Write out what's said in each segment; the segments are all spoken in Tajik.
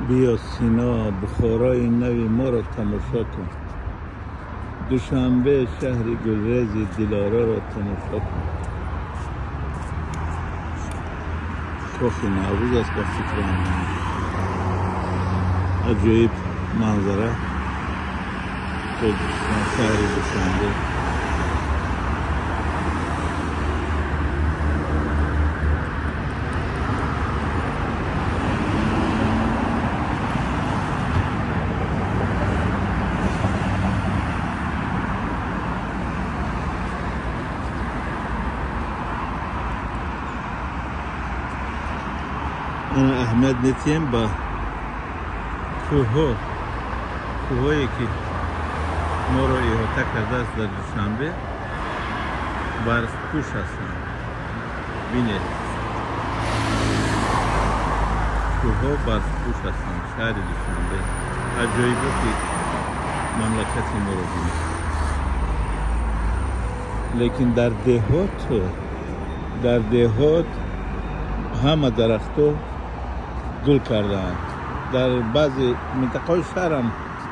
Биё, Сино, Бухорои нави моро тамошо кун. Душанбе, шаҳри гулрези Дилораро тамошо кун. Кохи Наврӯз аст, ба фикрам. Аҷоиб манзара. Тоҷикистон, шаҳри Душанбе. Аҳамият метиҳем ба кӯҳҳо, кӯҳҳое ки моро иҳота кардааст дар Душанбе, барфпӯш ҳастанд. Бинед, кӯҳҳо барфпӯш ҳастанд. Шаҳри Душанбе аҷоиботи мамлакати моро бинед. Лекин дар деҳот ҳама дарахтҳо гул кардаанд. Дар баъзе минтақаҳои шаҳрам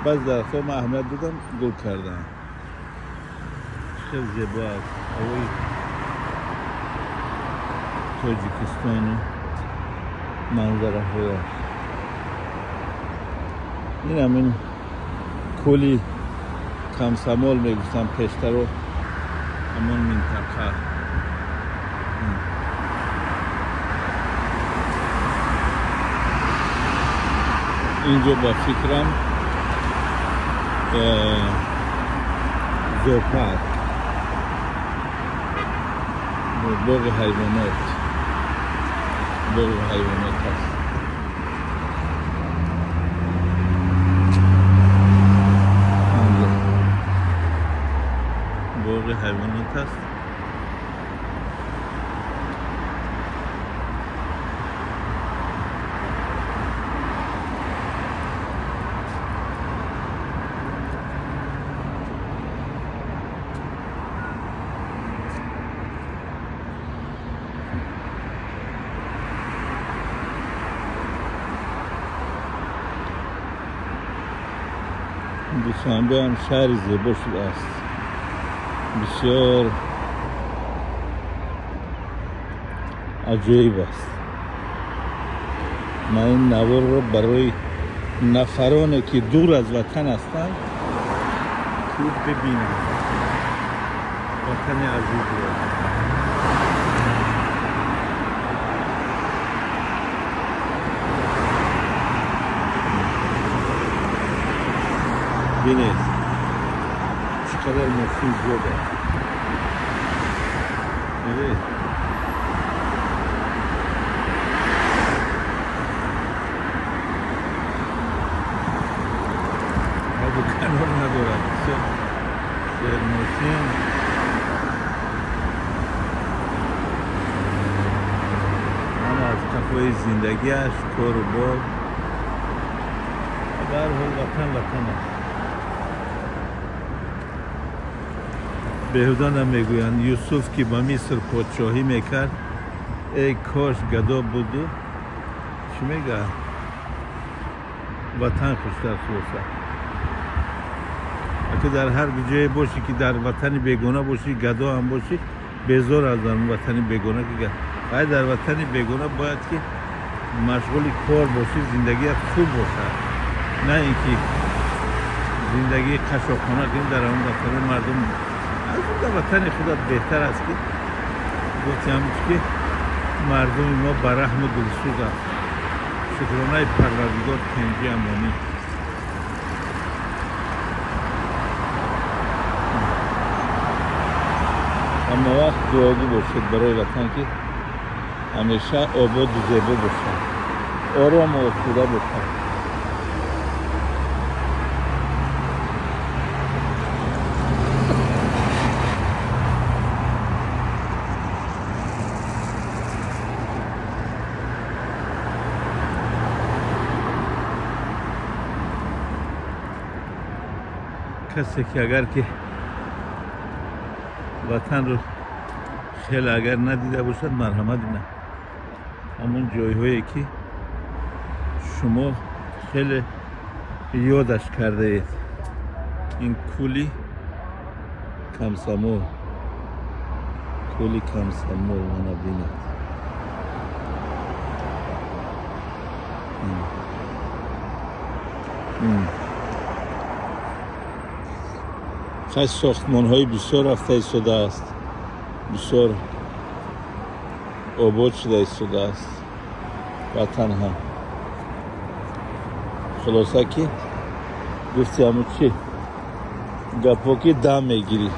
баъзе дарахтҳо, ман аҳамият додам, гул кардаанд. Хеле зебо аст ҳавои Тоҷикистону манзараҳояш. Ин ҳамин кӯли Комсомол мегуфтам пештаро, ҳамон минтақа. Инҷо, ба фикрам, зоопарк, боғи ҳайвонот, боғи ҳайвонот аст. Инҷо боғи ҳайвонот аст. Душанбе ҳам шаҳри зебо шудааст, бисёр аҷоиб аст. Ман ин наворро барои нафароне ки дур аз ватан ҳастанд, ки бибинанд ватани азизро. Бинед, чӣ қадар мошин зиёд аст. Бинед, ҳаду канор надорад. Бисёр сермошин. Ҳама аз қафои зиндагиаш, кору бор. Ба ҳар ҳол, ватан ватан аст. Беҳуда намегӯянд: Юсуф ки ба Миср подшоҳӣ мекард, эй кош гадо буду, чӣ мегӯяд, ватан хуштар бошад. Ака, дар ҳар ҷое бошӣ ки дар ватани бегона бошӣ, гадо ҳам бошӣ, безор аз дар ватани бегона ки ай дар ватани бегона бояд ки машғули кор бошӣ, зиндагият хуб бошад, на ин ки зиндагии қашшоқона кунӣ дар он ватани мардум. Аз дар ватани худат беҳтар аст. Ки гуфтиам ки мардуми мо ба раҳму дилсӯз аст. Шукронаи Парвардигор, тинҷи, амонӣ. Ҳама вақт дуогӯ бошед барои ватан, ки ҳамеша ободу зебо бошад, орому осуда бошад. Касе ки агар ки ватанро хеле агар надида бошад, марҳамат, ина ҳамон ҷойҳое ки шумо Хеле ёдаш кардаед. Ин кӯли Комсомол, кӯли Комсомол, мана бинед. Хай, сохтмонҳои бисёр рафта истодааст, бисёр обод шуда истодааст ватан ҳам. Хулоса, ки гуфти ҳамун чи гапҳо, ки дам мегирӣ.